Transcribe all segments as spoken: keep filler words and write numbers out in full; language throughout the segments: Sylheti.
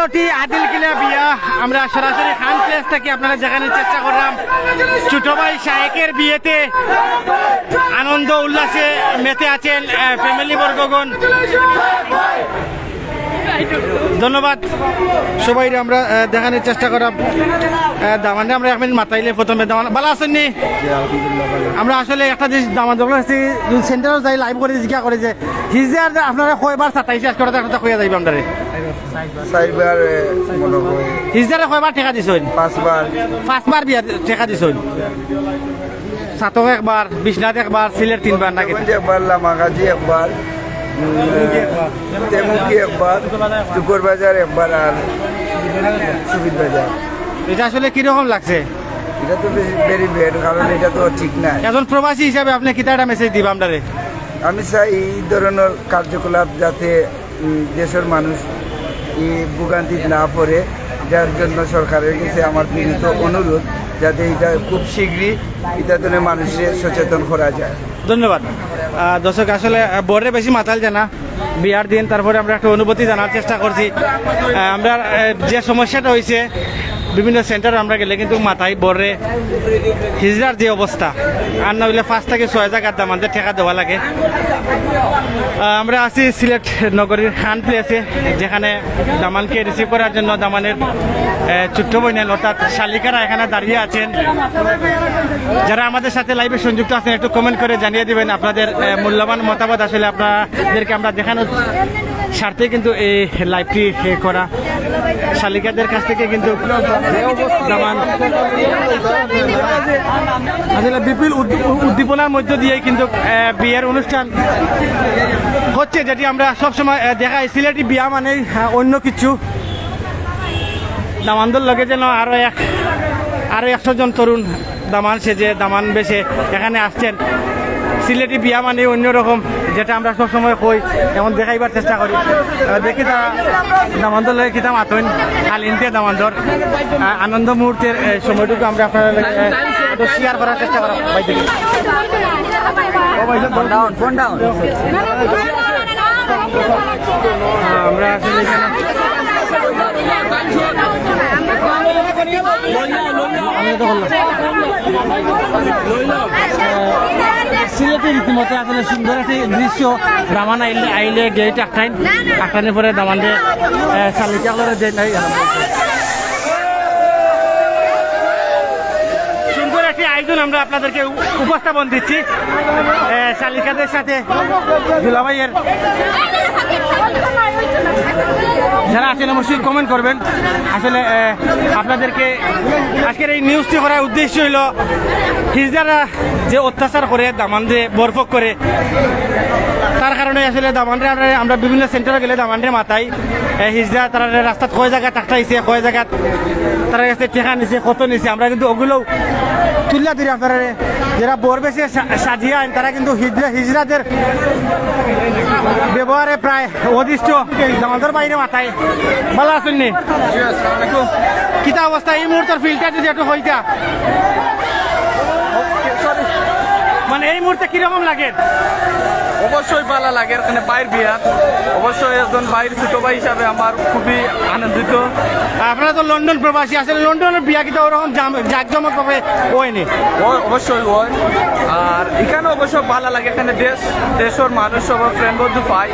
ওটি আদিল কিলা বিয়া, আমরা সরাসরি খান প্লেস থাকি আপনারারে দেখানির চেষ্টা করলাম। ছোট ভাই শায়েকের বিয়েতে আনন্দ উল্লাসে মেতে আছেন, আহ, ফ্যামিলি বর্গগণ। ধন্যবাদ সবাইরে, আমরা, আহ, দেখানির চেষ্টা করলাম। আহ, দামানরে আমরা এক মিনিট মাতাইলে প্রথমে দামান, ভালা আছইন নি? আমরা আসলে একটা জিনিস দামান যখন আসছি, সেন্টারও যাই, লাইভ করি, জিজ্ঞাসা করি যে, হিজড়ায় আপনারারে কয়বার সাতাইছে, আজকে ওটা একটা কইয়া যাইবা আমরারে। চাইবার, এ, মনে হয়। হিজড়ারে কয়বার টেকা দিছইন? পাঁচবার। পাঁচবার বিয়া টেকা দিছইন। ছাতক একবার, বিশ্বনাথ একবার, সিলেট তিনবার নাকি? একবার, লামাকাজি একবার, উম, তেমুকি একবার, তুকর বাজার একবার, আর সুবিদ বাজার। এটা আসলে কিরকম লাগছে? এটা তো বেশি, very bad, কারণ এটা তো ঠিক না। একজন প্রবাসী হিসাবে আপনি কিতা একটা মেসেজ দিবা আমরারে? আমি চাই এই ধরনের কার্যকলাপ যাতে, উম, দেশের মানুষ এই ভোগান্তিত না পড়ে, যার জন্য সরকারের কাছে আমার বিনীত অনুরোধ, যাতে এটা খুব শীঘ্রই এটা জন্য মানুষকে সচেতন করা যায়। ধন্যবাদ। আহ, দর্শক, আসলে, আহ, বররে বেশি মাতাইল জানা, বিয়ার দিন, তারপরে আমরা একটা অনুভূতি জানার চেষ্টা করছি। আহ, আমরা, আহ, যে সমস্যাটা হইছে, বিভিন্ন সেন্টার আমরা গেলে কিন্তু মাতাই বররে হিজড়ার যে অবস্থা, আর না হইলে পাঁচ থেকে ছয় জাগাত দামানরে টেকা দেওয়া লাগে। আহ, আমরা আছি সিলেট নগরীর খান প্লেসে, যেখানে দামানকে রিসিভ করার জন্য দামানের, আহ, ছোট্ট বইনাইন অর্থাৎ শালিকারা এখানে দাঁড়িয়ে আছেন। যারা আমাদের সাথে লাইভে সংযুক্ত আছেন, একটু কমেন্ট করে জানিয়ে দিবেন আপনাদের, আহ, মূল্যবান মতামত। আসলে আপনাদেরকে আমরা দেখানোর স্বার্থে কিন্তু এই লাইভটি, এ, করা। শালিকাদের কাছ থেকে কিন্তু দামান আসলে বিপুল উদ্দী-, উদ্দীপনার মধ্য দিয়ে কিন্তু, এ, বিয়ের অনুষ্ঠান হচ্ছে, যেটি আমরা সবসময়, এ, দেখাই। সিলেটি বিয়া মানেই, এ, অন্য কিছু। দামানদের লগে যেন আরো এক, আরো একশো জন তরুণ দামান সেজে, দামান বেশে এখানে আসছেন। সিলেটি বিয়া মানে অন্যরকম, যেটা আমরা সবসময় কই, এখন দেখাইবার চেষ্টা করি। আহ, দেখি তারা দামানদের লগে কিতা মাতইন, হালিন্তে দামানদের, আহ, আনন্দ মুহূর্তের, আহ, সময়টুকু আমরা আপনারা, আহ, একটু শেয়ার করার চেষ্টা করা। ভাই দেখি। Phone down, phone down. আমরা আসলে এখানে সিলেটি রীতিমতো আসলে সুন্দর একটি দৃশ্য। দামান আইলে, আইলে গেট আটকাইন, আটকানোর পরে দামানরে, এ, শালিকা করে দেন। সুন্দর একটি আয়োজন আমরা আপনাদেরকে উপ-, উপস্থাপন দিচ্ছি, এ, শালিকাদের সাথে দুলাভাইয়ের। যারা আছেন অবশ্যই কমেন্ট করবেন। আসলে, এ, আপনাদেরকে আজকের এই নিউজটি করার উদ্দেশ্য হইল, হিজড়ারা যে অত্যাচার করে দামানরে বরপক্ষ করে, তার কারণে আসলে দামানরে আমরা, আমরা বিভিন্ন সেন্টারে গেলে দামানরে মাতাই। এ, হিজড়া তারা রাস্তাত কয় জাগাত আটকাইছে, কয় জাগাত তারা গেছে টেকা নিছে, কত নিছে, আমরা কিন্তু ওগুলোও তুলিয়া ধরি আপনারা। যারা বর বেশে সা-, সাজিয়া আইন, তারা কিন্তু হিজড়া, হিজড়াদের ব্যবহারে প্রায় অতিষ্ঠ। দামানর বাইরে মাতাই। ভালা আছইন নি? জি, আসসালামু আলাইকুম। কিতা অবস্থা এই মুহূর্তের ফিলটা যদি একটু কইতা? মানে এই মুহূর্তে কিরকম লাগে? অবশ্যই ভালা লাগে, এখানে ভাইর বিয়া। অবশ্যই একজন ভাইর ছোট ভাই হিসাবে আমার খুবই আনন্দিত। আপনারা তো লন্ডন প্রবাসী, আসলে লন্ডনের বিয়া কিতা ওরকম জাম-, জাঁকজমকভাবে অয়নি? ও-, অবশ্যই অয়। আর এখানে অবশ্য ভালা লাগে, এখানে দেশ, দেশের মানুষ সব ফ্রেন্ড বন্ধু পাই,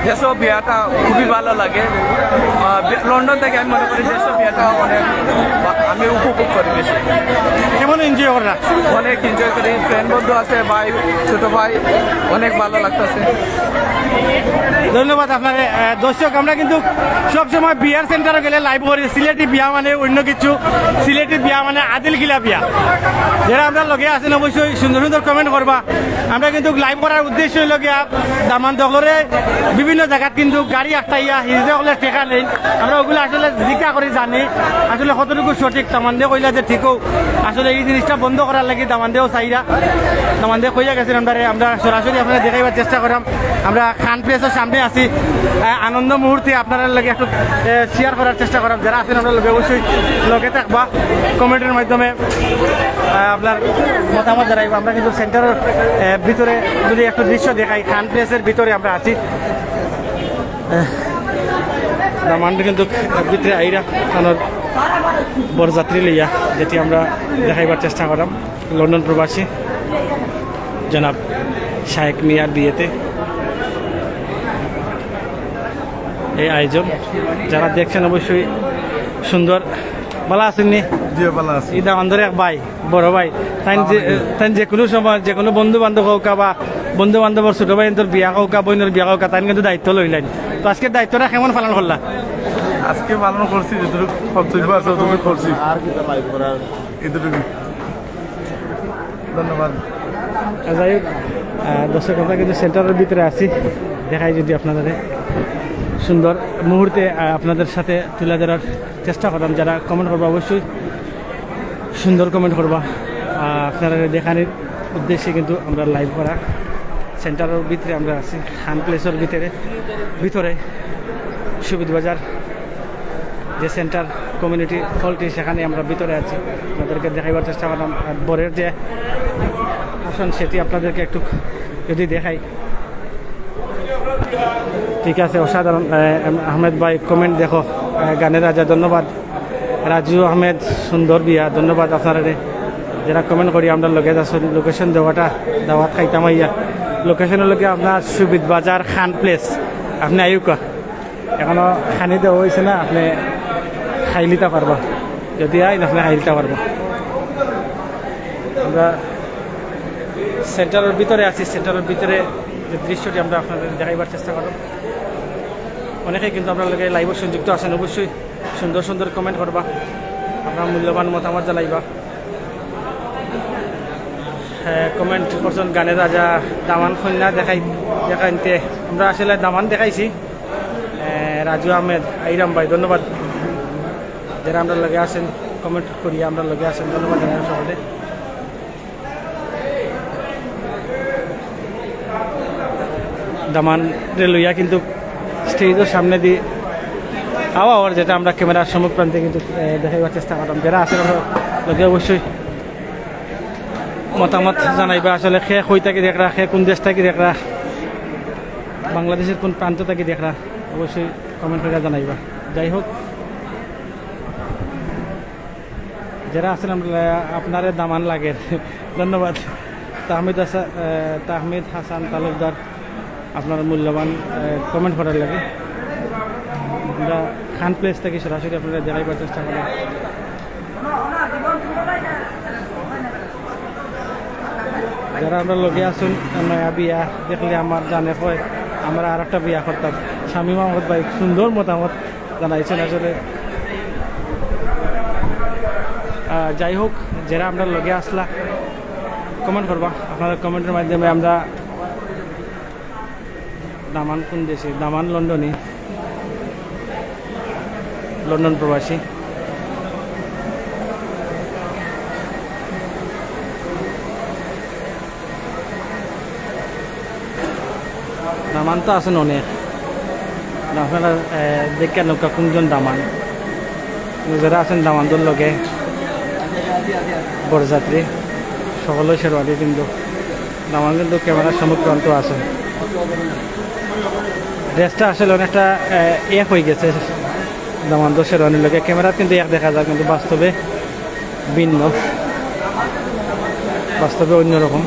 দেশেও বিয়াটা খুবই ভালা লাগে। আহ, বি-, লন্ডন থেকে আমি মনে করি দেশেও বিয়াটা অনেক বা-, আমি উপভোগ করি বেশি। কেমন এনজয় কররা? অনেক এনজয় করি, ফ্রেন্ড বন্ধু আছে, ভাই, ছোট ভাই, অনেক ভালা লাগতাছে। ধন্যবাদ আপনারে। আহ, দর্শক, আমরা কিন্তু সবসময় বিয়ার সেন্টারে গেলে লাইভ করি, সিলেটি বিয়া মানে অন্য কিছু, সিলেটি বিয়া মানে আদিল কিলা বিয়া। যারা আমরার লগে আছেন অবশ্যই সুন্দর সুন্দর কমেন্ট করবা। আমরা কিন্তু লাইভ করার উদ্দেশ্য হইল গিয়া দামান দখলরে বিভিন্ন জায়গাত কিন্তু গাড়ি আটকাইয়া হিজড়া হকলে টেকা নেই। আমরা ওগুলো আসলে জিজ্ঞা করি জানি আসলে কতটুকু সঠিক। দামানদে কইলা যে ঠিকও, আসলে এই জিনিসটা বন্ধ করার লাগি দামানদেও চাইরা, দামানদে কইয়া গেছেন আমরারে, আমরা সরাসরি আপনারে দেখাইবার চেষ্টা করাম। আমরা খান প্লেসের সামনে আছি, আহ, আনন্দ মুহূর্তে আপনারার লগে একটু, আহ, শেয়ার করার চেষ্টা করাম। যারা আছেন আমরার লগে অবশ্যই লগে থাকবা, কমেন্টের মাধ্যমে, আহ, আপনার মতামত জানাইবা। আমরা কিন্তু সেন্টারের, আহ, ভিতরে যদি একটু দৃশ্য দেখাই, খান প্লেসের ভিতরে আমরা আছি। আহ, দামান্দ কিন্তু ভিতরে আইরা, তানর বরযাত্রী লইয়া, যেটি আমরা দেখাইবার চেষ্টা করলাম। লন্ডন প্রবাসী জনাব শায়েক মিয়ার বিয়েতে এই আয়োজন। যারা দেখছেন অবশ্যই সুন্দর। ভালা আছইন নি? জি, ভালা আছি। ই দামান্দর এক ভাই, বড় ভাই। তাইন যে, তাইন যেকুনু সময় যেকুনু বন্ধু বান্ধব অউক্কা বা বন্ধু বান্ধবর ছোট ভাইন্তর বিয়া অউক্কা, বইনর বিয়া অউক্কা, তাইন কিন্তু দায়িত্ব লইলাইন। তো আজকে দায়িত্বটা কেমন পালন করলা? আজকে পালন করছি, যতটুকু কর্তব্য আছে, ততটুকু করছি। আর কি তার লাইভ করার? এতটুকু। ধন্যবাদ। আহ, যাই হোক, আহ, দর্শক, আমরা কিন্তু সেন্টারর ভিতরে আছি, দেখাই যদি আপনাদের সুন্দর মুহূর্তে, আহ, আপনাদের সাথে তুলে ধরার চেষ্টা করলাম। যারা কমেন্ট করবা, অবশ্যই সুন্দর কমেন্ট করবা। আহ, আপনারা দেখানির উদ্দেশ্যে কিন্তু আমরা লাইভ করা। সেন্টারর ভিতরে আমরা আছি, খান প্লেসর ভিতরে, ভিতরে সুবিধ বাজার যে সেন্টার কমিউনিটি হলটি, সেখানে আমরা ভিতরে আছি। আপনাদেরকে দেখাইবার চেষ্টা করলাম। আর বরের যে আসন, সেটি আপনাদেরকে একটু যদি দেখাই। ঠিক আছে, অসাধারণ। আহ, আহমেদ ভাই, কমেন্ট দেখো। আহ, গানের রাজা, ধন্যবাদ। রাজু আহমেদ, সুন্দর বিয়া, ধন্যবাদ আপনারারে। যারা কমেন্ট করি, আমরা লগে আছইন, লোকেশন দেওয়াটা, দাওয়াত খাইতাম আইয়া। লোকেশন অইলো গিয়া আপনার সুবিধ বাজার, খান প্লেস। আপনি আইউক্কা, এখনো খানি দেওয়া অইছে না, আপনি খাইলিতা পারবা। যদি আইন, আপনি খাইলিতা পারবা। আমরা সেন্টারর ভিতরে আছি, সেন্টারর ভিতরে যে দৃশ্যটি আমরা আপনাদের দেখাইবার চেষ্টা করব। অনেকেই কিন্তু আমরার লগে লাইভও সংযুক্ত আছেন, অবশ্যই সুন্দর সুন্দর কমেন্ট করবা, আপনার মূল্যবান মতামত জানাইবা। হ্যাঁ, কমেন্ট করছেন গানের রাজা, দামান কইন্যা দেখাই, দেখাইতে। আমরা আসলে দামান দেখাইছি। এ, রাজু আহমেদ, আইরাম ভাই, ধন্যবাদ। যারা আমরার লগে আছেন, কমেন্ট করিয়া আমরার লগে আছেন, ধন্যবাদ জানাই সকলকে। দামানরে লইয়া কিন্তু স্টেজর সামনেদি আওয়া অর, যেটা আমরা ক্যামেরার সম্মুখ প্রান্তে কিন্তু, এ, দেখাইবার চেষ্টা করলাম। যারা আছেন আমরার লগে অবশ্যই মতামত জানাইবা, আসলে কে কই থাকি দেখরা, কে কুন দেশ থাকি দেখরা, বাংলাদেশর কুন প্রান্ত থাকি দেখরা, অবশ্যই কমেন্ট করিয়া জানাইবা। যাই হোক, যারা আছেন আমরার, আপনারে দামান লাগের, ধন্যবাদ। তাহমিদ হাসা-, এ, তাহমিদ হাসান তালুকদার, আপনার মূল্যবান, এ, কমেন্ট করার লাগি। আমরা খান প্লেস থাকি সরাসরি আপনারারে দেখাইবার চেষ্টা করি। যারা আমরার লগে আছইন, নয়া বিয়া দেখলে আমার জানে কয়, আমরা আর একটা বিয়া করতাম। শামীম আহমদ ভাই সুন্দর মতামত জানাইছেন আসলে। আহ, যাই হোক, যারা আমরার লগে আছলা, কমেন্ট করবা। আপনারার কমেন্টর মাধ্যমে আমরা দামান কুন দেশি? দামান লন্ডনী, লন্ডন প্রবাসী। দামান তো আছেন অনেক। আপনারা, এ, দেখেন নৌকা কুনজন দামান। যারা আছেন দামান্দর লগে, বরযাত্রী, সকলের শেরওয়ানি কিন্তু দামান কিন্তু ক্যামেরার সম্মুখ প্রান্ত আছে। ড্রেসটা আসলে অনেকটা, এ, এক হয়ে গেছে দামান্দর শেরওয়ানির লগে। ক্যামেরাত কিন্তু এক দেখা যায়, কিন্তু বাস্তবে ভিন্ন, বাস্তবে অন্যরকম।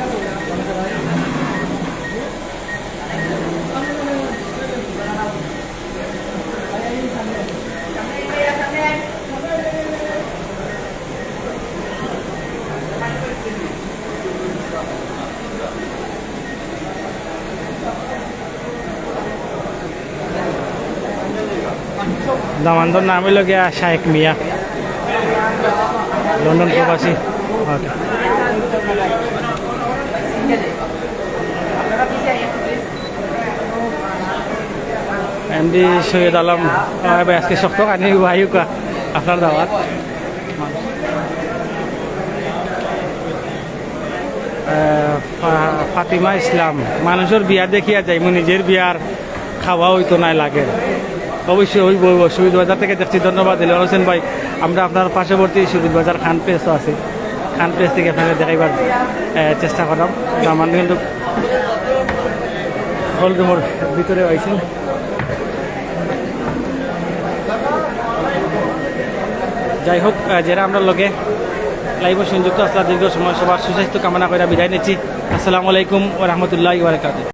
দামান্দর নাম অইলো গিয়া শায়েক মিয়া, লন্ডন প্রবাসী। ওকে। এমডি সৈয়দ আলম, আহ, ভাই, আজকে শক্ত খানি আইউক্কা, আপনার দাওয়াত। আহ, ফা-, ফাতিমা ইসলাম, মানুষর বিয়া দেখিয়া যাইমু, নিজের বিয়ার খাওয়া অইতো নায় লাগে। অবশ্যই অইবো, অইবো। সুবিধ বাজার থাকি দেখছি, ধন্যবাদ দিলে হোসেন ভাই। আমরা আপনার পার্শ্ববর্তী সুবিধ বাজার খান প্লেসও আছি, খান প্লেস থাকি আপনারারে দেখাইবার, আহ, চেষ্টা করলাম। দামান কিন্তু হল রুমর ভিতরে আইছি। যাই হোক, আহ, যারা আমরার লগে লাইভো সংযুক্ত আছলা দীর্ঘ সময়, সবার সুস্বাস্থ্য কামনা করিয়া বিদায় নিচ্ছি। আসসালামু আলাইকুম ওয়া রাহমাতুল্লাহি ওয়া বারাকাতুহু।